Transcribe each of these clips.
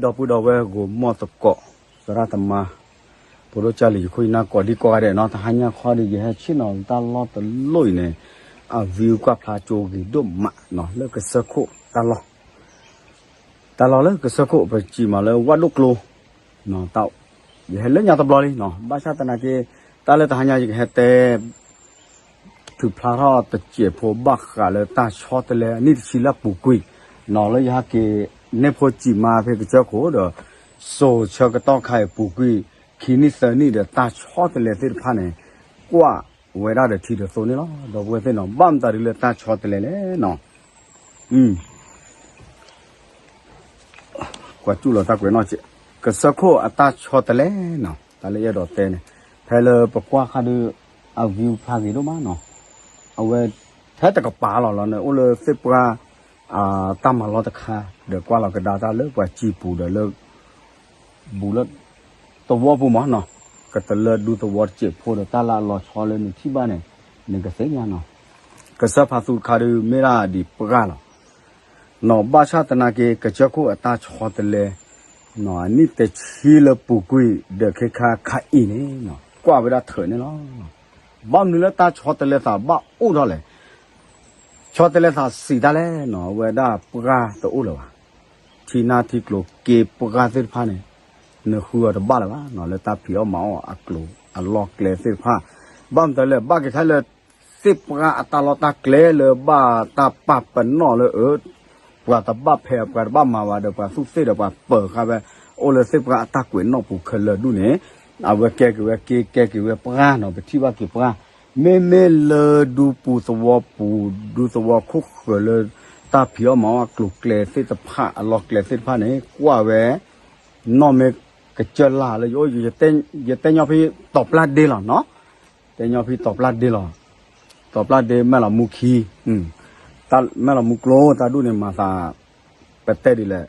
ဒီပုၢ်ဒီဝဲၢ်ဂိၤမီၢ်သကိး သရၣ်သမါ ဖိဒိၣ်ကၢ်လံၤ ယခိၣ်ယနၢ်ကိးဒံကိးဂၤဒဲးနီၤ, တဟါညါခီဒီး ယဟဲဆ့ၣ်နီၤတၢ်လီၢ်တလီၢ်အံၤန့ၣ် အဝံအူကွၢ်ဖျါကၠိဂ့ၤဒိၣ်မးနီၤ လၢကစၢၢ်ခိၣ်တၢ်လီၢ် တၢ်လီၢ်လၢကစၢၢ်ခိၣ် ပစံးမးလၢဝၣ်ဒိၣ်ကျိ ယဟဲလၢညါတဘျီလံနီၤ, ဘၣ်ဆၣ်သနာ်က့ တၢ်လၢတဟါညါယကဟဲတဲ ထုးဖျါထီၣ်တစဲးဖိဘၣ်ဃးလၢတၢ်ဆီတလဲအနံၣ်တဆံလၢအပူၤကွံာ်နီၤ, လၢယဟဲက့ၤန့ၢ်ဖိစံးမးဖဲကစၢၢ်ခိၣ်ဒီး စိၤဆၢကတီၢ်ခါအံၤပူၤကွံာ် ခံနံၣ်သၢနံၣ်ဒီးတၢ်ဆီတလဲသ့ၣ်တဖၣ်န့ၣ် ကွၢ်ဝဲဒၣ်ဒီးထံဒီးသိန့ၣ်လီၤ. ဒီပုၢ်ဝဲၢ်သ့ၣ်နီၤ, ဘၣ်မတၤဒ်လၢတၢ်ဆီတလဲလဲၣ်နီၤ, ကွၢ်ကၠူၣ်လီၤတၢ်ကွဲးနီၣ်, ကစၢၢ်ခိၣ်အတၢ်ဆီတလဲနီၤ, တၢ်လၢယအဲၣ်ဒိးတဲန့ၣ် ဖဲလၢပကွၢ်ဃာ်ဒီး အဝံအူဖျါဂ့ၤဒိၣ်မးနီၤ, အဝဲ ထဲတကပၤလီၤလီၤန့ၣ် အိၣ်လၢသ့ၣ်ပှၢ် တၢ်မၤလီၢ်တခါ ဒီးကွၢ်လီၤကဒါတၢ်လၢပှၤစံာ်ပူၤဒီးလၢ ဘူးလၢ သဝီပူၤမးနီၤ, ကတလၢဒူသဝီတစဲးဖိဒီးတၢ်လၢအလီၤဆီလၢနထံၣ်ဘၣ်န့ၣ် နကသ့ၣ်ညါနီၤ, ကစၢၢ်ဖးသူတခါဒီးမ့ၢ်ဒၣ်ဒံးပှၢ်လီၤ နီၤ, ဘၣ်ဆၣ်သနာ်က့ ကစၢၢ်ခိၣ်အတၢ်ဆီတလဲ အနံၣ်တဆံလၢပူၤကွံာ်ဒီးခဲခါခါအံၤန့ၣ် ကွၢ်ဝဲဒၣ်ထၢၣ်န့ၣ်လီၤ. ဘၣ်မနုၤလၢတၢ်ဆီတလဲသးဘၣ်အိၣ်ထီၣ်လဲၣ်, ဆီတလဲသးစံးတၢ်လဲၣ်နီၤ, အဝဲဒၣ်ပှၢ်တအိၣ်လၢၤဘၣ်, ထံနါထံကျိၤက့ပှၢ်သ့ၣ်တဖၣ်န့ၣ် နဃုအီၤတဘၣ်လၢၤဘၣ်နီၤ, လၢတၢ်ဖံးအီၣ်မၤအီၣ်အကျိၤအလီၢ်ကျဲသ့ၣ်တဖၣ်, ဘၣ်မတၤလဲၣ် ဘၣ်က့ၤထဲလၢ သ့ၣ်ပှၢ်အတၢ်လီၢ်တၢ်ကျဲလၢဘၣ်တၢ်ပာ်ပနီၣ်လၢအ ပှၤတဘၣ်ဖဲးပှၤတဘၣ်မၤဘၣ်ဒီးပှၤသူၣ်သ့ၣ်ဒီးပှၤပၢၤဃာ်ဝဲ အိၣ်လၢသ့ၣ်ပှၢ်အတၢ်ကွဲးနီၣ်ပူၤခဲလၢာ်ဒူၣ်န့ၣ်, အဝဲကဲက့ၤဝဲက့ ကဲက့ၤဝဲပှၢ်နီၤ, ပထံၣ်ဘၣ်က့ၤပှၢ်, မ့မ့ၢ်လၢဒူပူၤသဝီပူၤ ဒူသဝီခိၣ်ဃၢၤလၢ တၢ်ဖံးအီၣ်မၤအီၣ်အကျိၤကျဲသ့ၣ်တဖၣ် အလီၢ်ကျဲသ့ၣ်တဖၣ်န့ၣ် ကွၢ်ဝဲ နီၢ်မ့ၢ်ကစၢၢ်လၢ်လၢယအိၣ်, ယတဲညီဖဲတီၤပျၢ်ဒ့လီၤနီၤ, တဲညီဖဲတီၤပျၢ်ဒ့လီၤ, တီၤပျၢ်ဒ့မဲၢ်လီၤမူခံ, မဲၢ်လီၤမူကျိ တၢ်ဒူၣ်န့ၣ်မၤသး ပတဲဒ်လဲၣ်,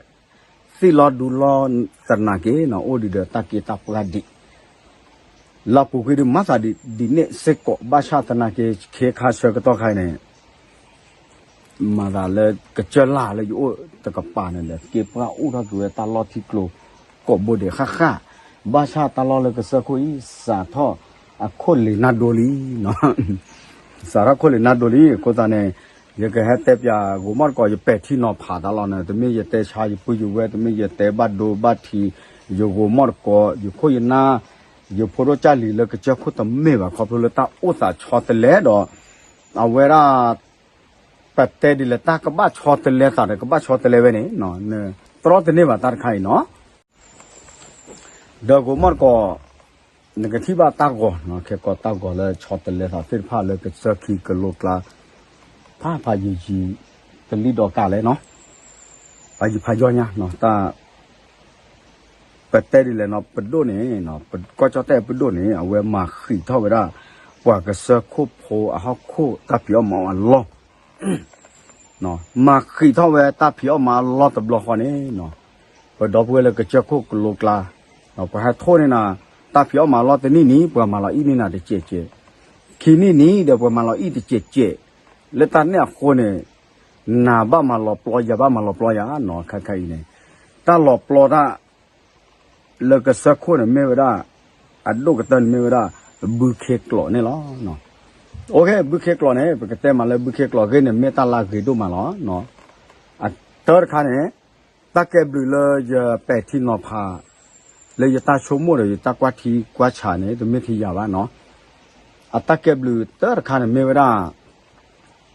သ့ၣ်လီၤဒူလီၤသနာ်က့နီၤ အိၣ်ဒံးဒီးတၢ်က့တၢ်ပှၢ်ဒံး လၢပူၤကွံာ်ဒုးမၤသးဒ်န့ၣ်စ့ၢ်ကီး ဘၣ်ဆၣ်သနာ်က့ ခဲခါဆၢကတီၢ်ခါအံၤန့ၣ် မၤသးလၢကစၢၢ်လၢ်လၢယအိၣ်တကပၤန့ၣ်ဒီး က့ပှၢ်အိၣ်ထီၣ်က့ၤဝဲတၢ်လီၢ်ထံကျိၤ ကိးဘိဒဲးဃၣ်ဃၣ်, ဘၣ်ဆၣ်တၢ်လီၢ်လၢကစၢၢ်ခိၣ်အံၤ စးထီၣ်အခိၣ်လ့ၤနၢ်ဒိလံ စးထီၣ်ခိၣ်လ့ၤနၢ်ဒိလံ အဃိသတးန့ၣ် ယကဟဲတဲပၠးဂိၤမီၢ်တကိး ယပဲာ်ထံနီၤဖးတၢ်လီၤန့ၣ် တမ့ၢ်ယတဲဆါယပုၢ်ယဝဲၢ် တမ့ၢ်ယတဲဘၣ်ဒိဘၣ်ထံး ယဂိၤမီၢ်တကိး ယခိၣ်ယနၢ် ယဖိဒိၣ်ကၢ်လံၤလၢကစၢၢ်ခိၣ်တမ့ၢ်ဘၣ် ခီဖျိလၢတၢ်အိၣ်သးဆီတလဲဒီး အဝဲဒၣ် ပတဲဒ်လဲၣ် တၢ်ကဘၣ်ဆီတလဲသးဒီး ကဘၣ်ဆီတလဲဝဲန့ၣ် တြီတန့ၢ်ဘၣ်တၢ်တခါအံၤနီၤ ဒီးဂိၤမီၢ်တကိး နကထံၣ်ဘၣ်တၢ်ဂီၤနီၤ ခဲကိးတၢ်ဂီၤလၢဆီတလဲသးသ့ၣ်တဖၣ်လၢကစၢၢ်ခံကလိကျါ ဖးဖးယံာ်ယံာ် တလံၣ်ဒီးကးလဲၣ်နီၤ ဖးယံာ်ဖးယီညါနီၤ တၢ် ပတဲဒ်လဲၣ်နီၤ ပဒိၣ်န့ၣ် ကီၢ်ကၠီၣ်တဲၣ်ပဒိၣ်န့ၣ် အဝဲမၤဃံးထီၣ်ဝဲဒၣ် ပှၤကစၢၢ်ခိၣ်ဖိအဟီၣ်ခိၣ်တၢ်ဖံးအီၣ်မၤအီၣ်အလီၢ် မၤဃံးထီၣ်ဝဲတၢ်ဖံးအီၣ်မၤအီၣ်အလီၢ်တဘျီဃီန့ၣ် ပဒီပုၢ်ဝဲၢ်လၢကစၢၢ်ခိၣ်ကလိကျါ ပှၤဟဲထိၣ်န့ၢ်နၤ တၢ်ဖံးအီၣ်မၤအီၣ်အလီၢ်တနံၣ်န့ၣ် ပှၤမၤလီၤအံၣ်န့ၢ်နၤတစဲးစဲး ခံနံၣ်န့ၣ်ဒီးပှၤမၤလီၤအံၣ်တစဲးစဲး လၢတၢ်န့ၣ်အဃိန့ၣ် နၤဘၣ်မၤလီၤပျီ ယၤဘၣ်မၤလီၤပျီယၤနီၤ ခဲခါအံၤန့ၣ် တၢ်လီၤပျီတၢ် လၢကစၢၢ်ခိၣ်န့ၣ်မ့ၢ်ဝဲဒၣ် အဒိၣ်ကတၢၢ်န့ၣ်မ့ၢ်ဝဲဒၣ် ဘုခ့ကျိးန့ၣ်လီၤ. အိၣ်ခ့ ဘုခ့ကျိးန့ၣ် ပကတဲမးလၢဘုခ့ကျိးဂ့ၢ်န့ၣ် မ့ၢ်တၢ်လၢအဂ့ၤဒိၣ်မးလီၤ. အတၢတခါန့ၣ် တၢ်ကဲဘျုးလၢယပဲာ်ထံနီၤဖး လၢယတၢ်ဆိကမိၣ်ဒီးယတၢ်ကွၢ်ထံကွၢ်ဆးန့ၣ် တမ့ၢ်ထဲယၤဘၣ်နီၤ. အတၢ်ကဲဘျုးတၢတခါန့ၣ်မ့ၢ်ဝဲဒၣ်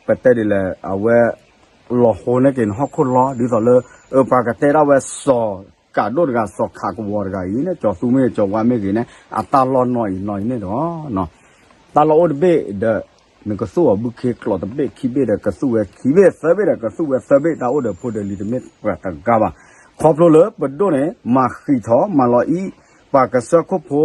ပတဲဒ်လဲၣ် အဝဲ လီၤဟိန့ၢ်က့ၤနဟီၣ်ခိၣ်လီၤ ဒ်သိးလၢ အပှၤကတဲဒၣ်ဝဲစီၤကးဒိၣ်တဂၤ စီၤခးကဝီၤတဂၤအံၤန့ၣ် ကၠီၤသူမ့ၢ်ကၠီၤဝါမ့ၢ်ဂ့ၤန့ၣ် အတၢ်လီၢ်နီၢ်အံၤနီၢ်အံၤန့ၣ်တဂီၢ် တၢ်လီၢ်အိၣ်တဘ့ၣ်ဒီး နကသူၣ်အီၤဘုခ့ကျိးတဘ့ၣ်ခံဘ့ၣ်ဒီး ကသူၣ်ဝဲခံဘ့ၣ်သၢဘ့ၣ်ဒီး ကသူၣ်ဝဲသၢဘ့ၣ် တၢ်အိၣ်ဒီးဖိဒီးလံၤတမ့ၢ်ပှၤတဂၤဘၣ်. ခီဖျိလၢပဒိၣ်န့ၣ် မၤဃံးထီၣ်မၤလီၤအံၣ် ပှၤကစၢၢ်ခိၣ်ဖိ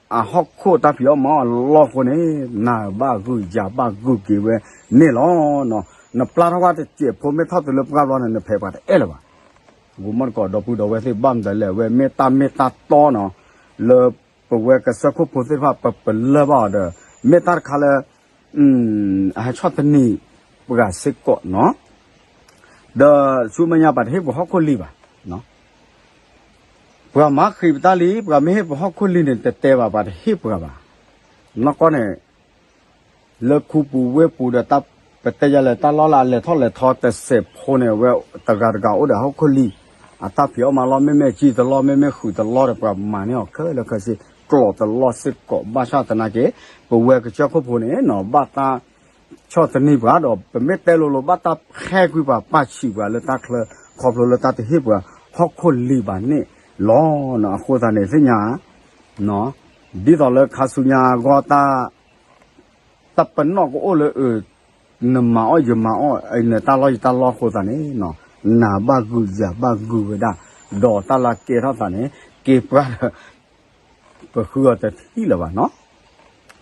အဟီၣ်ခိၣ်တၢ်ဖံးအီၣ်မၤအီၣ်အလီၢ်အဃိန့ၣ် နၤဘၣ်ဂုာ်ယၤဘၣ်ဂုာ်က့ၤဝဲန့ၣ်လီၤ. နပျၢ်ထီၣ်ဝဲတစဲးဖိမ့ၢ်ထီၣ်တုၤလၢပှၢ်ဘျီန့ၣ် နဖဲးပှၤတအဲၣ်လၢၤဘၣ်. ဂိၤမီၢ်တကိးဒီပုၢ်ဒီဝဲၢ်သ့ၣ် ဘၣ်မတၤလဲၣ် အဝဲမ့ၢ်တၢ်မ့ၢ်တၢ်တီနီၤ လၢပဝဲကစၢၢ်ခိၣ်ဖိသ့ၣ်တဖၣ် ပပလၢၢ်ဘၣ်အီၤဒီး မ့ၢ်တၢ်တခါလၢ အဟဲဆီၣ်သနံးပှၤစ့ၢ်ကီးနီၤ ဒီးဆူမဲာ်ညါပှၤတဟ့ၣ်ပှၤဟီၣ်ခိၣ်လံဘၣ်. ပှၤမၤဃံးပတၢ်လံ, ပှၤမ့ၢ်ဟ့ၣ်ပဟီၣ်ခိၣ်လံန့ၣ် တတဲဘၣ် ပှၤတဟ့ၣ်ပှၤဘၣ်. နီၢ်ကီၢ်န့ၣ် လၢခူပူၤဝ့ၢ်ပူၤဒီး ပတဲယၤလဲၣ် တၢ်လီၢ်လၢအလဲၤထီၣ်လဲၤထီတစဲးဖိန့ၣ် အဝဲတဂၤတဂၤအိၣ်ဒီးဟီၣ်ခိၣ်လံ, အတၢ်ဖံးအီၣ်မၤလီၢ် မ့မ့ၢ်ကံၢ်တလီၢ် မ့မ့ၢ်ဃုာ်တလီၢ်ဒီး ပှၤမၤန့ၢ်အီၤခဲလၢာ်ခဲဆ့ ကျိာ်တလီၢ်စ့ၢ်ကီး ဘၣ်ဆၣ်သနာ်က့ ပဝဲကစၢၢ်ခိၣ်ဖိန့ၣ်နီၤ ဘၣ်တၢ်ဆီၣ်သနံးပှၤဒီး ပမ့ၢ်တဲလိၤလိၤ ဘၣ်တၢ်ဟဲကွံာ်ပှၤ ပာ်ဆံးပှၤလၢတၢ်ချၢ ခီဖျိလၢတၢ်တဟ့ၣ်ပှၤဟီၣ်ခိၣ်လံဘၣ်န့ၣ်လီၤ. အဃိသတးန့ၣ် သ့ၣ်ညါ ဒ်သိးလၢခါဆူညါအဂီၢ် တၢ်ပနီၣ်ကအိၣ်လၢ အၢ နမၤအီၣ်ယမၤအီၣ် နတၢ်လီၢ်ယတၢ်လီၢ်အဃိသတးန့ၣ် နၤဘၣ်ဂုာ်ယၤဘၣ်ဂုာ်ဝဲဒၣ်, ဒီးတၢ်လၢကဲထီၣ်သးန့ၣ် က့ၤပှၤဒီး ပဃုအီၤတထံၣ်လၢၤဘၣ်နီၤ,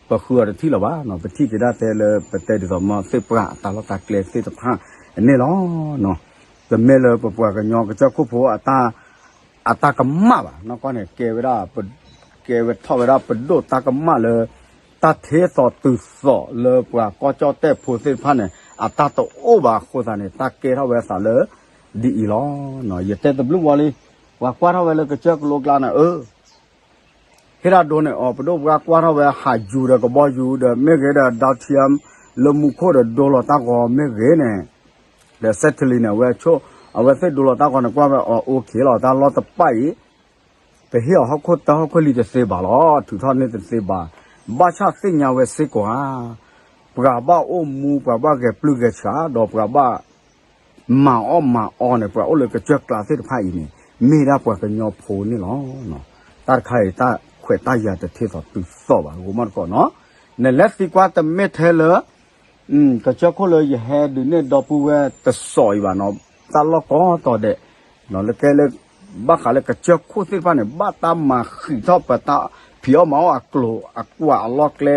ပဃုအီၤတထံၣ်လၢၤဘၣ်နီၤ, ပထံၣ်က့ၤဒၣ်ထဲလၢပတဲဒ်သိးမ့ၢ်သ့ၣ်ပှၢ်အတၢ်လီၢ်တၢ်ကျဲသ့ၣ်တဖၣ်န့ၣ်လီၤ. တမ့ၢ်လၢပပှၤကညီကစၢၢ်ခိၣ်ဖိ အတၢ်ကမၣ်ဘၣ်, နီၢ်ကီၢ်န့ၣ် ကဲဝဲဒၣ် ကဲဝဲထီၣ်ဝဲဒၣ်ပဒိၣ်တၢ်ကမၣ်လၢ တၢ်ထဲသိးတုၤသိးလၢပှၤကီၢ်ကၠီၣ်တဲၣ်ဖိသ့ၣ်တဖၣ်န့ၣ် အတၢ်တအိၣ်ဘၣ်အဃိသတးန့ၣ် တၢ်ကဲထီၣ်ဝဲသးလၢ ဒ်အံၤလီၤ. ယတဲတဘျုးဝံၤလံ, ပှၤကွၢ်ထီၣ်ဝဲလၢကစၢၢ်ကလိကျါန့ၣ် အၢ ဟ့ၣ်ဒၣ်ဒိန့ၣ် အီၤ ပဒိၣ်ပှၤကွၢ်ထီၣ်ဝဲဟးယူၤဒီးကဘီယူၤဒီး မ့ၢ်ဂ့ၤဒီး ဒၢထံယၢၣ် လၢမူခိၣ်ဒီးဒိလီၤတၢ်ဂီၤမ့ၢ်ဂ့ၤန့ၣ်, ဒီးစဲးထလံၤန့ၣ် အဝဲဆိ အဝဲသ့ၣ်ဒိလီၤတၢ်ဂီၤန့ၣ် ကွၢ်ဝဲအီၤ OK လီၤ တၢ်လီၢ်တပၣ်အံၤ ပဟ့ၣ်အီၤဟီၣ်ခိၣ်တၢ်ဟီၣ်ခိၣ်လံတသ့ဘၣ်လီၤ, ထုးထီၣ်န့ၢ်တသ့ဘၣ်, ဘၣ်ဆၣ်သ့ၣ်ညါဝဲစ့ၢ်ကီးဧါ, ပှၤဘၣ်အိၣ်မူ ပှၤဘၣ်ဂဲၤပျုၢ်ဂဲၤဆှး ဒီးပှၤဘၣ် မၤအီၣ်မၤအီန့ၣ် ပှၤအိၣ်လၢကစၢၢ်ကျါသ့ၣ်တဖၣ်အံၤန့ၣ် မ့ၢ်ဒၣ်ပှၤကညီဖိန့ၣ်လီၤ. တၢ်တခါအံၤ တၢ်ခွဲးတၢ်ယာ်တထဲသိးတုၤသိးဘၣ် ဂိၤမီၣ်တကိးနီၤ, နလဲၤသံကွၢ်တမ့ၢ်ထဲလၢ ကစၢၢ်ခိၣ်လၢယဟဲဒုးနဲၣ်ဒီပုၢ်ဝဲၢ်တစိၤအံၤဘၣ်နီၤ, တၢ်လီၢ်ကိးတီၤဒဲး, လၢကဲလၢ ဘၣ်ဃးလၢကစၢၢ်ခိၣ်သ့ၣ်တဖၣ်န့ၣ် ဘၣ်တၢ်မၤဃံးထီၣ်ပတၢ်ဖံးအီၣ်မၤအီၣ်အကျိၤအကွာ်အလီၢ်ကျဲ,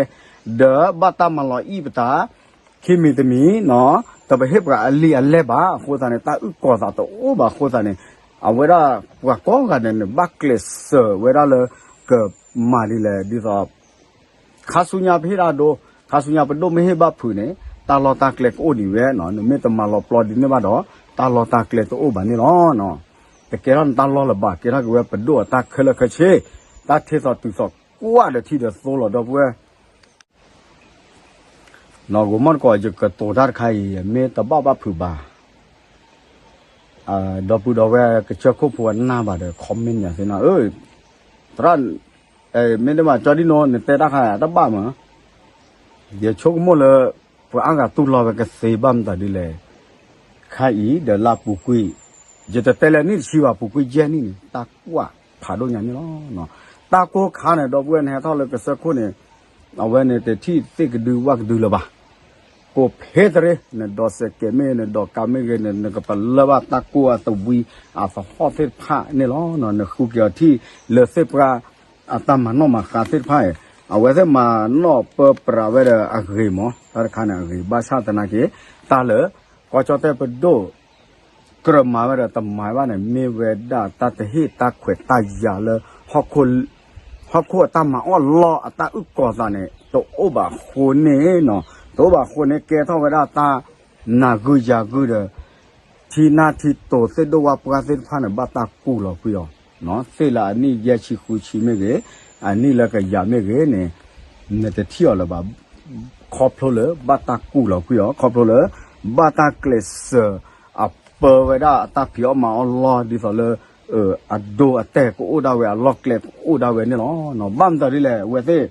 ဒီးဘၣ်တၢ်မၤလီၤအံၣ်ပတၢ် ခံမံၤတမံၤနီၤ, တပဟ့ၣ်ပှၤအလံာ်အလဲၢ်ဘၣ်အဃိသတးန့ၣ် တၢ်အုၣ်ကီၤသးတအိၣ်ဘၣ်အဃိသတးန့ၣ်, အဝဲဒၣ်ပှၤကိးဂၤဒဲးန့ၣ် ဘၣ်ကျဲးစၢးဝဲဒၣ်လၢ ကမၤဒ်လဲၣ် ဒ်သိး ခါဆူညါပဟ့ၣ်ဒၣ်ဒိ, ခါဆူညါပဒိၣ်မ့ၢ်ဟ့ၣ်ဘၣ်ဖုးန့ၣ် တၢ်လီၢ်တၢ်ကျဲကအိၣ်ဒံးဝဲ, နမ့ၢ်တမၤလီၤပျီဒ်န့ၣ်ဘၣ်ဒီး တၢ်လီၢ်တၢ်ကျဲတအိၣ်ဘၣ်န့ၣ်လီၤ. တကဲထီၣ်နတၢ်လီၢ်လၢၤဘၣ်, ကဲထီၣ်က့ၤဝဲပဒိၣ်အတၢ်ခဲလၢာ်ခဲဆ့, တၢ်ထဲသိးတုၤသိးကွၢ်ဒီးထံဒီးသိလီၤ ဒီပုၢ်ဝဲၢ် ဂိၤမီၣ်တကိး ယကတိၤတၢ်တခါအံၤ မ့ၢ်တဘၣ်ဘၣ်ဖုးဘၣ်, ဒီပုၢ်ဒီဝဲၢ်ကစၢၢ်ခိၣ်ဖိအနၢ်ဘၣ်ဒီး comment ယၤသ့နီၤ, သရၣ်, မ့ၢ်တမၤကၠီဒ်နီၤ နတဲတၢ်ခါအံၤတဘၣ်မး, ယဆိကမိၣ်လၢ ပှၤအါဂၤတူၢ်လိာ်ဝဲကသ့ဘၣ်မတၤဒ်လဲၣ်, ခါအံၤဒီးလၢပူၤကွံာ်, ယတတဲလၢနံၣ်တဆံဘၣ် ပူၤကွံာ်ယဲၢ်နံၣ်န့ၣ် တၢ်ကွၢ်ဖးဒိၣ်ညါန့ၣ်လီၤ. တၢ်ကိၢ်ခါန့ၣ် ဒီပုၢ်ဝဲၢ်နဟဲထီၣ်လၢကစၢၢ်ခိၣ်န့ၣ် အဝဲန့ၣ်တထံၣ်သ့ၣ်ကဒုဝၣ်ကဒုလၢၤဘၣ်, ကိးဖ့တရ့ နဒိးစဲးကဲးမ့ၢ်ဂ့ၤ နဒိးကးမ့ၢ်ဂ့ၤန့ၣ် နကပလၢၢ်ဘၣ်တၢ်ကိၢ်အသဝံအသဟီၣ်သ့ၣ်တဖၣ်န့ၣ်လီၤ. နဃုက့ၤအီၤထံၣ်လၢသ့ၣ်ပှၢ်အတၢ်မၤနီၣ်မၤဃါသ့ၣ်တဖၣ်အံၤ, အဝဲသ့ၣ်မၤနီၣ်ပၢပြးဝဲဒီးအဂ့ၤမး တၢ်တခါန့ၣ်အဂ့ၤ ဘၣ်ဆၣ်သနာ်က့ တၢ်လၢ ကီၢ်ကၠီၣ်တဲၣ်ပဒိၣ် ကြၢးမၤဝဲဒီးတမၤဘၣ်န့ၣ် မ့ၢ်ဝဲဒၣ်တၢ်တဟ့ၣ်တၢ်ခွဲးတၢ်ယာ်လၢ ဟီၣ်ခိၣ်အတၢ်မၤအီၣ်လီၢ်အတၢ်အုၣ်ကီၤသးန့ၣ် တအိၣ်ဘၣ်အဃိန့ၣ်နီၤ, တအိၣ်ဘၣ်အဃိန့ၣ် ကဲထီၣ်ဝဲဒၣ်တၢ်နၢ်ဂုာ်ယၤဂုာ်ဒီး ထံနၢ်ထံတိၤသ့ၣ်ဒိၣ်ဝၣ်ပှၢ်သ့ၣ်တဖၣ်န့ၣ် ဘၣ်တၢ်ကူၣ်လီၤကွံာ်အီၤ, သ့ၣ်လၢအနံၣ်ယဲၢ်ဆံဃုဆံမ့ၢ်ဂ့ၤ, အနံၣ်လၢကယၤမ့ၢ်ဂ့ၤန့ၣ် နတထံၣ်အီၤလၢၤဘၣ် ခီဖျိလၢဘၣ်တၢ်ကူၣ်လီၤကွံာ်အီၤ ခီဖျိလၢ ဘၣ်တၢ်ကျဲးစၢးအပၢဝဲဒၣ်အတၢ်ဖံးအီၣ်မၤအီၣ်လီၢ် ဒ်သိးလၢ အဒိအတဲာ်ကအိၣ်ဒၣ်ဝဲ အလီၢ်ကျဲကအိၣ်ဒၣ်ဝဲန့ၣ်လီၤ. ဘၣ်မတၤဒ်လဲၣ် အဝဲသ့ၣ်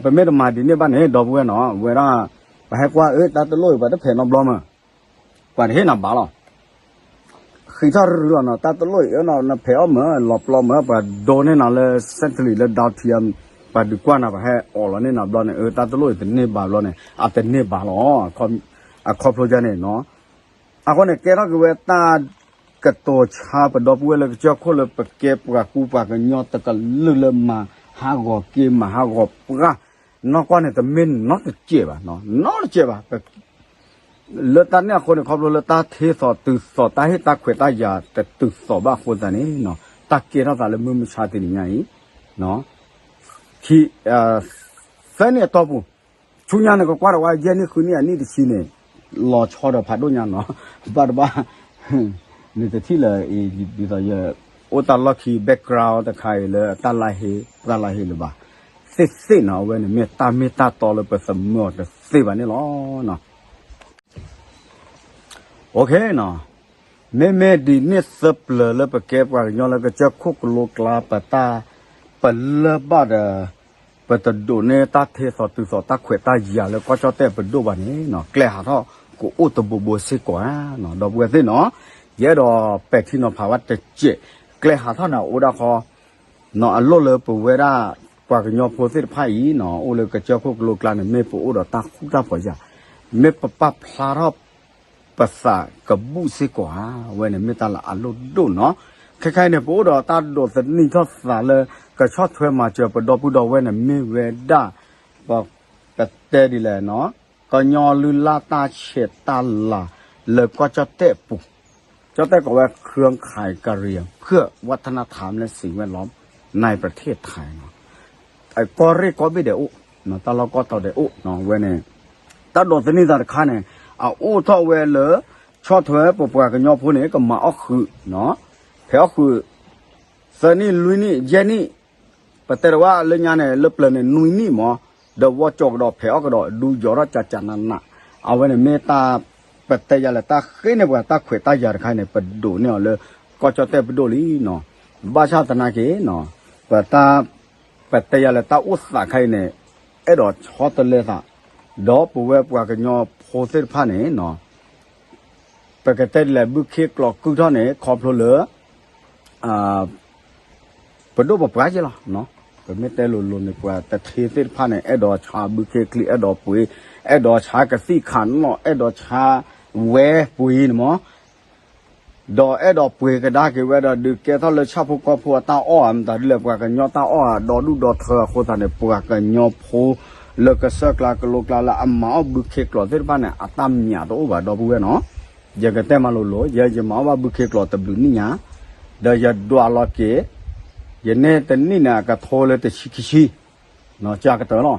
ပမ့ၢ်တမၤဒ်န့ၣ်ဘၣ်န့ၣ် ဒီပုၢ်ဝဲၢ်နီၤ အဝဲဒၣ် ပှၤဟဲကွၢ်အၢ တၢ်တလိၣ်အံၤ ပှၤတဖဲးနီတဘျီမး ပှၤတဟ့ၣ်နၤဘၣ်လီၤ. ဃံးထီၣ်ရုၢ်လီၤနီၤ တၢ်တလိၣ်အံၤ အၢနီၤ နဖဲးအီၣ်မး လီၤပျီမး ပှၤဒိန့ၢ်နၤလၢ စဲးတလံၤ လၢ ဒၢထံယၢၣ် ပှၤဒုးကွၢ်နၤ ပှၤဟဲအိးလီၤန့ၢ်နၤဘျီန့ၣ် အၢ တၢ်တလိၣ်အံၤတန့ၢ်ဘၣ်ဘျီန့ၣ် အတန့ၢ်ဘၣ်လီၤ. အခီဖျိဒ်န့ၣ်နီၤ အဃိန့ၣ် ကဲထီၣ်က့ၤဝဲတၢ်ကတိၤဆါပဒီပုၢ်ဝဲၢ်လၢကစၢၢ်ခိၣ်လၢ ပကဲပှၤကူပှၤကညီတကလုာ်လၢမၤဟးဂီၤက့ၤ မၤဟးဂီၤပှၢ် နီၢ်ကီၢ်န့ၣ် တမ့ၢ်နီတစဲးဘၣ်, နီတစဲးဘၣ် လၢတၢ်န့ၣ်အဃိန့ၣ် ခီဖျိလၢတၢ်ထဲသိးတုၤသိး တၢ်ဟ့ၣ်တၢ်ခွဲးတၢ်ယာ်တတုၤသိးဘၣ်အဃိသတးန့ၣ် တၢ်ကဲထီၣ်သးလၢမုၢ်မဆါတနံၤညါအံၤ သၢနံၣ်အတီၢ်ပူၤ ဆူညါန့ၣ် ကကွၢ်ဒီးဝဲယဲၢ်နံၣ်ဃုနံၣ်အနံၣ်တဆံန့ၣ် လီၤဆီဒီးဖးဒိၣ်ညါနီၤ ဘၣ်တဘၣ် နတထံၣ်လၢအံၤ ဒ်သိးယ အိၣ်တၢ်လီၢ်ခံ background တခါအံၤလၢတၢ်လၢဟ့ ပှၢ်လၢဟ့လၢၤဘၣ် သ့ၣ်သ့ၣ်နီၤ, အဝဲန့ၣ်မ့ၢ်တၢ်မ့ၢ်တၢ်တီလၢပသမၢအီၤတသ့ဘၣ်န့ၣ်လီၤ. OK နီၤ, မ့မ့ၢ်ဒ်န့ၣ်သပှၢ်လၢပကဲပှၤကညီလၢကစၢၢ်ခိၣ်ကလိကျါ ပတၢ် ပလၢၢ်ဘၣ်ဒီး ပတဒိးန့ၢ်တၢ်ထဲသိးတုၤသိးတၢ်ခွဲးတၢ်ယာ်လၢကီၢ်ကၠီၣ်တဲၣ်ပဒိၣ်ဘၣ်န့ၣ်နီၤ, ကျဲဟးထီၣ်ကအိၣ်တဘိဘိစ့ၢ်ကီးဧါနီၤ, ဒီပုၢ်ဝဲၢ်သ့ၣ်နီၤ, ယအဲၣ်ဒိးပဲာ်ထံနီၤဖးဝဲတစဲး, ကျဲဟးထီၣ်န့ၣ်အိၣ်ဒၣ်ဃီ နီၤ အလိၣ်လၢပဝဲဒၣ် ပှၤကညီဖိသ့ၣ်တဖၣ်အံၤနီၤ, အိၣ်လၢကစၢၢ်ခိၣ်ကလိကျါန့ၣ် မ့ၢ်ပအိၣ်ဒီးတၢ်ဃူတၢ်ဖိးယၤ, မ့ၢ်ပပာ်ဖျါထီၣ် ပသးကဘူၣ်စ့ၢ်ကီးဧါ, အဝဲန့ၣ်မ့ၢ်တၢ်လၢအလိၣ်ဒိၣ်နီၤ. ခဲခါအံၤန့ၣ် ပအိၣ်ဒီးတၢ်ဒိးသန့ၤထီၣ်သးလၢ ကဆီၣ်ထွဲမၤစၢၤပဒီပုၢ်ဒီဝဲၢ်န့ၣ် မ့ၢ်ဝဲဒၣ် ပ ပတဲဒ်လဲၣ်နီၤ, ကညီလုၢ်လၢ်တၢ်ဆဲးတၢ်လၤလၢကီၢ်ကၠီၣ်တဲၣ်ပူၤ, ကၠီၣ်တဲၣ်ကိးဝဲ เครือข่ายกะเหรี่ยงเพื่อวัฒนธรรมและสิ่งแวดล้อม ในประเทศไทยနီၤ. ကီၢ်ရ့ၣ်ကီၢ်ဘ့ၣ်ဒဲးအိၣ်, တၢ်လီၢ်ကီၢ်တီၤဒဲးအိၣ်, ဝဲန့ၣ် တၢ်ဒိးသန့ၤသးတခါန့ၣ် အအိၣ်ထီၣ်ဝဲလၢ ဆီၣ်ထွဲပပှၤကညီဖိန့ၣ် ကမၤအီၣ်ဃုာ်, ဖဲးအီၣ်ဃုာ် သၢနံၣ်လွံၢ်နံၣ်ယဲၢ်နံၣ်, ပတဲတဝဲလၢညါန့ၣ် လၢပျၢၤန့ၣ် နွံနံၣ်မး, ဒီးဝီကၠီၤကဒီးဖဲးအီၣ်ကဒီး ဒူယီၤထီၣ်ကၠးကၠးနးနး, အဝဲန့ၣ်မ့ၢ်တၢ် ပတဲယၤလဲၣ် တၢ်ဃ့န့ၢ်ပှၤတၢ်ခွဲးတၢ်ယာ်တခါန့ၣ် ပဒိးန့ၢ်အီၤလၢ ကီၢ်ကၠီၣ်တဲၣ်ပဒိၣ်လံနီၤ. ဘၣ်ဆၣ်သနာ်က့နီၤ, ပတၢ် ပတဲယၤလဲၣ် တၢ်အိၣ်သးခါအံၤန့ၣ် အဲၣ်ဒိးဆီတလဲသး, ဒီးပဝဲပှၤကညီဖိသ့ၣ်တဖၣ်န့ၣ်နီၤ, ပကတဲဒ်လဲၣ် ဘုခ့ကျိာ်ကုၢ်ထီၣ်န့ၣ် ခီဖျိလၢ ပဒိၣ်ပပှၢ်က့လီၤ. ပမ့ၢ်တဲလိၤလိၤန့ၣ် ပှၤတထ့သ့ၣ်တဖၣ်န့ၣ် အဲၣ်ဒိးဆါဘုခ့ချံ အဲၣ်ဒိးပှ့ၤ, အဲၣ်ဒိးဆါကသံၣ်ခးနီၣ်, အဲၣ်ဒိးဆါဝဲပှ့ၤန့ၣ်မး, ဒီးအဲၣ်ဒိးပှ့ၤကဒါက့ၤဝဲဒီး ဒုးကဲထီၣ်လၢဆၣ်ဖိကီၢ်ဖိအတၢ်အီၣ်ဧါ မတၤဒ်လဲၣ် ပှၤကညီတၢ်အီၣ်ဧါ ဒီဒူၣ်ဒီထၢအဃိသတးန့ၣ် ပှၤကညီဖိလၢကစၢၢ်ကျါကလိကျါလၢအမၤအီၣ်ဘုခ့ကျိာ်သ့ၣ်တဖၣ်န့ၣ် အတၢ်မၠးတအိၣ်ဘၣ် ဒီပုၢ်ဝဲၢ်နီၤ. ယကတဲမၤလိၤလိၤ ယဲယမၤအီၣ်ဘၣ်ဘုခ့ကျိာ်တဘျုးနံၣ်ညါ, ဒီးယဒွးလီၤက့ၤ, ယန့ၢ်တနံၣ်န့ၣ် အကထိလၢတဆံခံဆံ, ကၢ်ကတၢၢ်လီၤ.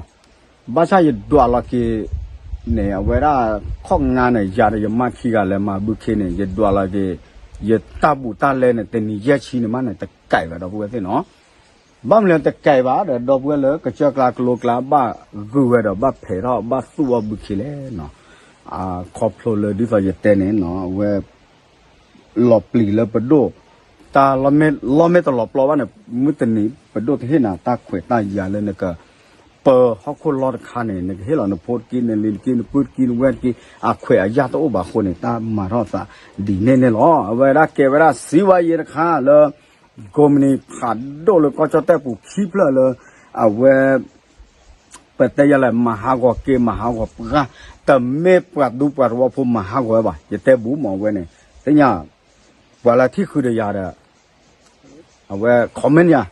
ဘၣ်ဆၣ်ယဒွးလီၤက့ၤန့ၣ် အဝဲဒၣ် ခီၣ်ငါန့ၣ် ယၤဒီးယမါခံဂၤလဲၤမၤဘုခ့န့ၣ် ယဒွးလီၤက့ၤ, ယတၢ်ဘူးတၢ်လဲန့ၣ် တနံၤယဲၢ်ဆံန့ၣ်မးန့ၣ် တကဲဘၣ် ဒီပုၢ်ဝဲၢ်သ့ၣ်နီၤ. ဘၣ်မနုၤတကဲဘၣ်ဒီး ဒီပုၢ်ဝဲၢ်လၢကစၢၢ်ကျါကလိကျါ ဘၣ်ဂုာ်ဝဲဒီးဘၣ်ဖဲးထီၣ် ဘၣ်သူၣ်အီၣ်ဘုခ့လဲၣ်နီၤ. ခီဖျိလၢဒ်သိးယတဲန့ၣ်နီၤ အဝဲ လီၤပျံၤလၢပဒိၣ်, တၢ်လီၢ်မ့ၢ်တလီၤပျီဘၣ်န့ၣ် မုၢ်တနံၤပဒိၣ်တဟ့ၣ်နၤတၢ်ခွဲးတၢ်ယာ်လၢနက ပၢၤဟီၣ်ခိၣ်လီၢ်တခါန့ၣ် နကဟ့ၣ်လီၤနဖိတက့ၢ် နလံၤတက့ၢ် နပုၢ်တက့ၢ် နဝဲၢ်တက့ၢ် အခွဲးအယာ်တအိၣ်ဘၣ်အဃိန့ၣ် တၢ်မၤထီၣ်သးဒ်န့ၣ်န့ၣ်လီၤ. အဝဲဒၣ်ကဲဝဲဒၣ်စံးဝဲယဲတခါလၢ ကိးမုၢ်နံၤဖးဒိၣ်လၢကီၢ်ကၠီၣ်တဲၣ်ပူၤခံဖျၢၣ်လၢ အဝဲ ပတဲယၤလဲၣ် မၤဟးဂီၤက့ၤ မၤဟးဂီၤပှၢ်, တမ့ၢ်ပှၤဒူပှၤသဝီဖိမၤဟးဂီၤဝဲဘၣ်. ယတဲဘူးမးဝဲန့ၣ် သ့ၣ်ညါ ပှၤလၢထံၣ်ဃုာ်ဒီးယၤဒီး အဝဲ comment ယၤ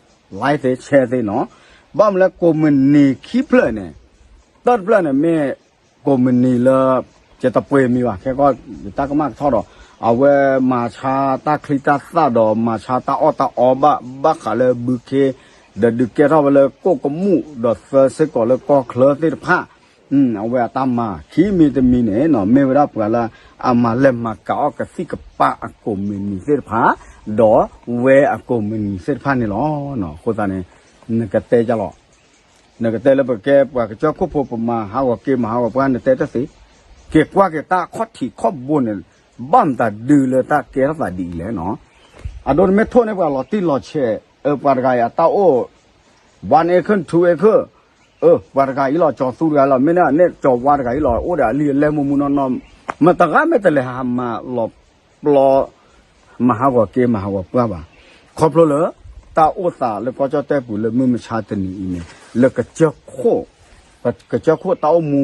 like သ့ share သ့နီၤ. ဘၣ်မနုၤလၢကိးမုၢ်နံၤခံဖျၢၣ်န့ၣ် တၢ်တဖျၢၣ်န့ၣ်မ့ၢ် ကိးမုၢ်နံၤလၢ ယတပှ့ၤမံၤဘၣ် ခဲကီၢ် ယတၢ်ကမၣ်ကထီၣ်ဒီး အဝဲမၤဆါတၢ်ချံတၢ်သၣ်ဒီး မၤဆါတၢ်အီၣ်တၢ်အီဘၣ် ဘၣ်ဃးလၢဘုခ့ ဒီးဒုးကဲထီၣ်ဝဲလၢကိၣ်ကမူၣ် ဒီးသၢစ့ၢ်ကီးလၢကီၢ်ချၢသ့ၣ်တဖၣ် အဝဲအတၢ်မၤခံမံၤတမံၤန့ၣ်နီၤ မ့ၢ်ဝဲဒၣ်ပှၤလၢအမၤလဲၤမၤကၤအီၣ်ကသံၣ်ကပၤအကိးမုၢ်နံၤသ့ၣ်တဖၣ် ဒီးဝဲအကိးမုၢ်နံၤသ့ၣ်တဖၣ်န့ၣ်လီၤ. အဃိသတးန့ၣ် နကတဲလီၤ နကတဲလၢပကဲပှၤကစၢၢ်ခိၣ်ဖိ ပမၤဟးဂီၤက့ၤမၤဟးဂီၤပှၢ် နတဲတသ့, က့ၤကွၢ်က့ၤတၢ်ခီၣ်ထံးခီၣ်ဘိန့ၣ် ဘၣ်မတၤဒုးလၢတၢ်ကဲထီၣ်သးဒ်အံၤလဲၣ်နီၤ. အဒိနမ့ၢ်ထိၣ်န့ၢ်ပှၤလီၤတံၢ်လီၤဆဲး အၢ ပှၤတဂၤအံၤအတၢ်အိၣ် one acre two acre အၢ ပှၤတဂၤအံၤလီၤ ကၠီၤသူတဂၤလီၤ မ့ၢ်န့ၣ် ကၠီၤဝါတဂၤအံၤလီၤ အိၣ်ဒီးအလံာ်အလဲၢ်မူမူနီၢ်နီၢ် မတၤဂၤမ့ၢ်တလဲၤဟးမၤလီၤပျီ မၤဟးဂီၤက့ၤ မၤဟးဂီၤပှၢ်ဘၣ်. ခီဖျိလၢ တၢ်အိၣ်သးလၢကီၢ်ကၠီၣ်တဲၣ်ပူၤလၢမုၢ်မဆါတနံၤအံၤန့ၣ် လၢကစၢၢ်ခိၣ် ပကစၢၢ်ခိၣ်တၢ်အိၣ်မူ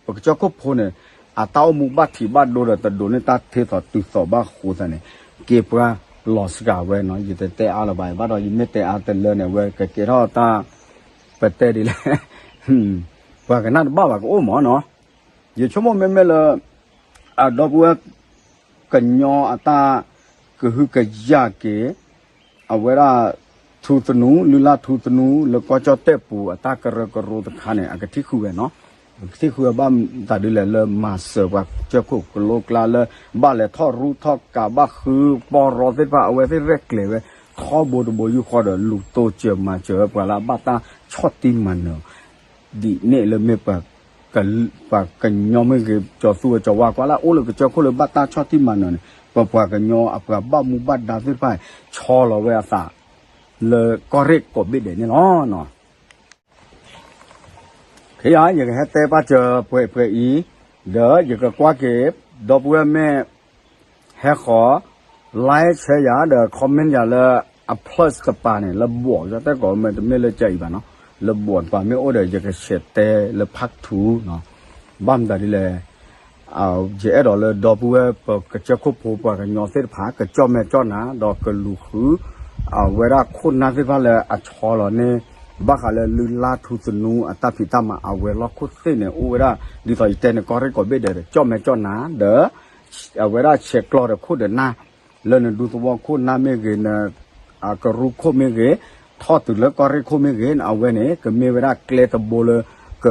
ပကစၢၢ်ခိၣ်ဖိန့ၣ် အတၢ်အိၣ်မူဘၣ်ထံးဘၣ်ဒိဒီး တဒိးန့ၢ်တၢ်ထဲသိးတုၤသိးဘၣ်အဃိသတးန့ၣ် က့ၤပှၢ်လီၤစှၤဝဲနီၤ. ယတတဲအါလၢၤဘၣ် ဘၣ်ဒီးယမ့ၢ်တဲအါတလၢန့ၣ် အဝဲကကဲထီၣ်တၢ် ပတဲဒ်လဲၣ် ပှၤကနၣ်တဘၣ်ဘၣ်ကအိၣ်မးနီၤ. ယဆိကမိၣ်မ့မ့ၢ်လၢ အဒီပုၢ်ဝဲၢ် ကညီအတၢ်ကဟုကယာ်က့ၤ အဝဲဒၣ် ထူသနူ လုၢ်လၢ်ထူသနူ လၢကီၢ်ကၠီၣ်တဲၣ်ပူၤအတၢ်ကရၢကရိတခါန့ၣ် အကထံၣ်ဃုာ်ဝဲနီၤ. အကထံၣ်ဃုာ်ဝဲဘၣ်မတၤဒ်လဲၣ်လၢမၤစၢၤပှၤကစၢၢ်ခိၣ်ကလိကျါလၢ ဘၣ်လဲၤထီၣ်ရူထီၣ်ကးဘၣ်ဃုပီၢ်ရီသ့ၣ်တဖၣ် အဝဲသ့ၣ်ရဲၣ်ကျဲၤဝဲ ထီဘိတဘိယူၢ်ဃီဒီး လူၤတိစၢၤမၤစၢၤဝဲပှၤလၢအဘၣ်တၢ်ဆီၣ်တံၢ်မၤနၢၤ ဒ်န့ၣ်လၢမ့ၢ်ပှၤ ပှၤကညီမ့ၢ်ဂ့ၤ ကၠီၤသူဝဲကၠီၤဝါ ကွၢ်လၢအအိၣ်လၢကစၢၢ်ခိၣ်လၢဘၣ်တၢ်ဆီၣ်တံၢ်မၤနၢၤန့ၣ် ပပှၤကညီအပှၤဘၣ်မူဘၣ်ဒါသ့ၣ်တဖၣ် ဆီလီၤဝဲအသး လၢကီၢ်ရ့ၣ်ကိးဘ့ၣ်ဒဲးန့ၣ်လီၤ. ခဲယၤ ယကဟဲတဲပာ်စၢၤပှဲၤပှဲၤအံၤ ဒီးယကကွၢ်က့ၤ ဒီပုၢ်ဝဲၢ်မ့ၢ် ဟဲဃီၤ like share ယၤ ဒီး comment ယၤလၢအ plus တပၤန့ၣ် လၢဘီၣ် ယတဲကိးမ့ၢ်တမ့ၢ်လၢကအံၤဘၣ်နီၤ လၢဘီၣ်တပၤမ့ၢ်အိၣ်ဒီး ယက share တဲလၢ part two နီၤ ဘၣ်မတၤဒ်လဲၣ် ယအဲၣ်ဒိးလၢဒီပုၢ်ဝဲၢ်ပကစၢၢ်ခိၣ်ဖိပှၤကညီသ့ၣ်တဖၣ် ကကၠီၣ်မဲာ်ကၠီၣ်နၤ ဒီးကလူၤဃု အဝဲဒၣ်ခိၣ်နၢ်သ့ၣ်တဖၣ်လၢအဆီလီၤန့ၣ် ဘၣ်ဃးလၢလုၢ်လၢ်ထူသနူအတၢ်ဖံးတၢ်မၤအဝဲၤလီၢ်ခိၣ်သ့ၣ်န့ၣ် အိၣ်ဝဲဒၣ် ဒ်သိးယတဲန့ၣ် ကီၢ်ရ့ၣ်ကိးဘ့ၣ်ဒဲးဒီး ကၠီၣ်မဲာ်ကၠီၣ်နၤ ဒီး အဝဲဒၣ်ဆဲးကျိးဒီးခိၣ်ဒီးနၢ် လၢနဒူသဝီခိၣ်နၢ်မ့ၢ်ဂ့ၤ န ကရူၢ်ခိၣ်မ့ၢ်ဂ့ၤ ထီၣ်တုၤလၢကီၢ်ရ့ၣ်ခိၣ်မ့ၢ်ဂ့ၤ အဝဲန့ၣ် ကမ့ၢ်ဝဲဒၣ်ကျဲတဘိလၢ က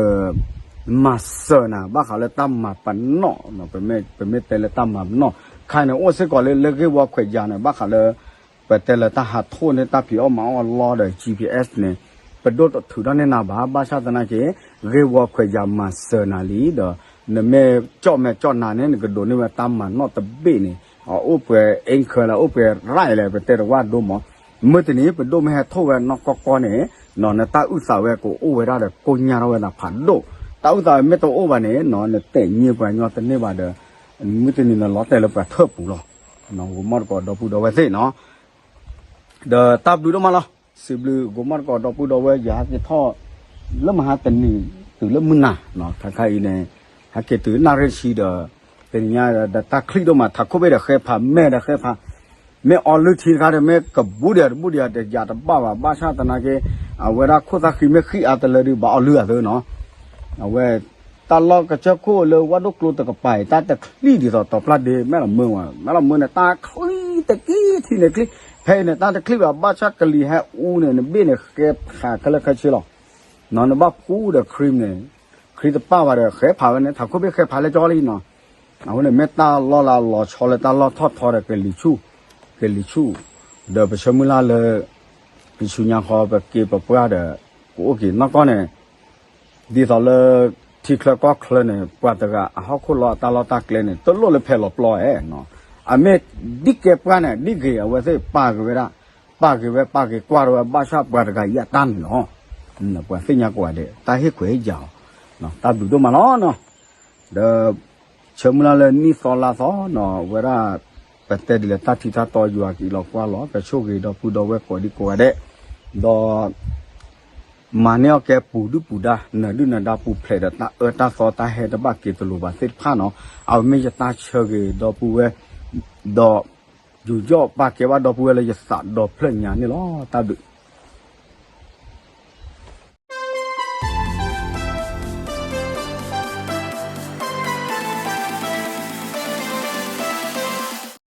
မၤစၢၤနၤ ဘၣ်ဃးလၢတၢ်မၤပနီၣ် ပမ့ၢ်တဲလၢတၢ်မၤပနီၣ် ခါန့ၣ် အိၣ်စ့ၢ်ကီးလၢ လၢဂ့ၢ်ဝီခွဲးယာ်န့ၣ် ဘၣ်ဃးလၢ ပတဲလၢတၢ်ဟးထီၣ်န့ၣ် တၢ်ဖံးအီၣ်မၤအီၣ်အလီၢ်ဒီး GPS န့ၣ် ပဒိၣ်တထုးထီၣ်န့ၢ်နၤဘၣ် ဘၣ်ဆၣ်သနာ်က့ ဂ့ၢ်ဝီခွဲးယာ်မၤစၢၤနၤလံ ဒီး နမ့ၢ်ကၠီၣ်မဲာ်ကၠီၣ်နၤန့ၣ် နကဒိးန့ၢ်ဝဲတၢ်မၤနီၣ်တဘ့ၣ်န့ၣ် အအိၣ်ပှဲၤ anchor လၢအိၣ်ပှဲၤ right လဲၣ် ပတဲတဝၢ်ဒိမး မုၢ်တနံၤ ပဒိၣ်မ့ၢ်ဟဲထီၣ်ဝဲနီၢ်ကီၢ်ကီၢ်န့ၣ် နတၢ်အုၣ်သးဝဲကအိၣ်ဝဲဒၣ်ဒီးကိညၢ်ထီၣ်ဝဲဒၣ်ဖးဒိၣ် တၢ်အုၣ်သးဝဲမ့ၢ်တအိၣ်ဘၣ်န့ၣ် နတဲာ်ညါပှၤကညီတန့ၢ်ဘၣ်ဒီး မုၢ်တနံၤနလီၤတဲာ်လၢပှၤထၢၣ်ပူၤလီၤ. ဂီၤမီၢ်တကိးဒီပုၢ်ဒီဝဲၢ်သ့ၣ်နီၤ ဒီးတၢ်ဘျုးဒိၣ်မးလီၤ. စံးဘျုးဂီၤမီၢ်တကိးဒီပုၢ်ဒီဝဲၢ် ယဟဲက့ၤထီၣ် လၢမဟါတနံၤ တုၤလၢမုၢ်နၤ ခါခါအံၤန့ၣ် ဟဲက့ၤတုၤနၣ်ရံၣ်ဆံဒီး တနံၤညါဒီးတၢ်ချံၣ်ဒိၣ်မး ထးခိၣ်ဘ့ၣ်ဒီးဃဲဖး မဲာ်ဒီးဃဲဖး မ့ၢ်အီလုၢ်ထံတခါဒီး မ့ၢ်ကဘူးဒံးတဘူးဒံး တယာ်တဘၣ်ဘၣ် ဘၣ်ဆၣ်သနာ်က့ အဝဲဒၣ်ခိၣ်သၣ်ဃံမ့ၢ်ဃံအါတလၢဒုး ဘၣ်အီလုၢ်အသးနီၤ အဝဲ တၢ်လီၢ်ကစၢၢ်ခိၣ်လၢဝၣ်ဒိၣ်ကျိတကပၤအံၤ တၢ်တချံၣ်ဒ်သိးတီၤပျၢ်ဒ့ မဲၣ်လီၤမၢဝဲ မဲၣ်လီၤမၢန့ၣ် တၢ်ချံၣ်တက့ၢ်ထံန့ၣ်ချံၣ် ဖဲအံၤန့ၣ် တၢ်တချံၣ်ဘၣ် ဘၣ်ဆၣ်ကလံၤဟဲအူန့ၣ် နဘ့ၣ်န့ၣ်ဃဲဖးခဲလၢာ်ခဲဆ့လီၤ. နဘၣ်ဖှူဒီး cream န့ၣ် cream တပၣ်ဘၣ်ဒီး ဃဲဖးဝဲန့ၣ် ထးခိၣ်ဘ့ၣ်ဃဲဖးလၢကၠီလံနီၤ. အဃိန့ၣ် မ့ၢ်တၢ်လီၢ်လၢအလီၤဆီလၢတၢ်လီၢ်ထီၣ်ထီဒီးကလံၤဆူၣ် ကလံၤဆူၣ် ဒီးပဆၢမုၢ်လၢ်လၢ ပဆူညါဃီပက့ၤပပှၢ်ဒီး ကအိၣ်က့ၤနီၢ်ကီၢ်န့ၣ် ဒ်သိးလၢ ထံချၢကီၢ်ချၢန့ၣ် ပှၤတဂၤအဟီၣ်ခိၣ်လီၤအတၢ်လီၢ်တၢ်ကျဲန့ၣ် တလိၣ်လၢဖဲလီၤပျီဧါ. အမ့ၢ်ဒ်ကဲပှၢ်န့ၣ် ဒ်ဂ့ၤအဝဲသ့ၣ်ပာ်က့ၤဝဲဒၣ် ပာ်က့ၤဝဲ ပာ်က့ၤကွၢ်ထီၣ်ဝဲ ဘၣ်ဆၣ်ပှၤတဂၤအံၤအတၢ်န့ၣ်လီၤ. ပှၤသ့ၣ်ညါကိးဂၤဒဲး တၢ်ဟ့ၣ်ခွဲးဟ့ၣ်ယာ်အီၤ တၢ်ဘျုးဒိၣ်မးလီၤနီၤ. ဒီး ဆၢမုၢ်လၢ်လၢနံၣ်သီလါသီနီၤ အဝဲဒၣ် ပတဲဒ်လဲၣ် တၢ်ထံတၢ်တီယွၤက့ၤလီၤကွၢ်လီၤ ကဆိၣ်ဂ့ၤဒီပုၢ်ဒီဝဲၢ်ကိးဒံကိးဂၤဒဲး ဒီး မၤန့ၢ်အီၣ်ကဲပူၤဒုၣ်ပူၤဒါ နၢၤဒုၣ်နၢၤဒါပူၤဖျဲးဒီး တၢ်အၢတၢ်သီတၢ်ဟဲတဘၣ်က့ၤတလိၤဘၣ်သ့ၣ်တဖၣ်နီၤ အဝဲမ့ၢ်ယတၢ်ဆၢဂ့ၤဒီပုၢ်ဝဲၢ် ဒီး ယူးယီၣ်ပာ်ကဲဘၣ်ဒီပုၢ်ဝဲၢ်လၢယသးဒီဖျၢၣ်ညါန့ၣ်လီၤ. တၢ်ဘျုး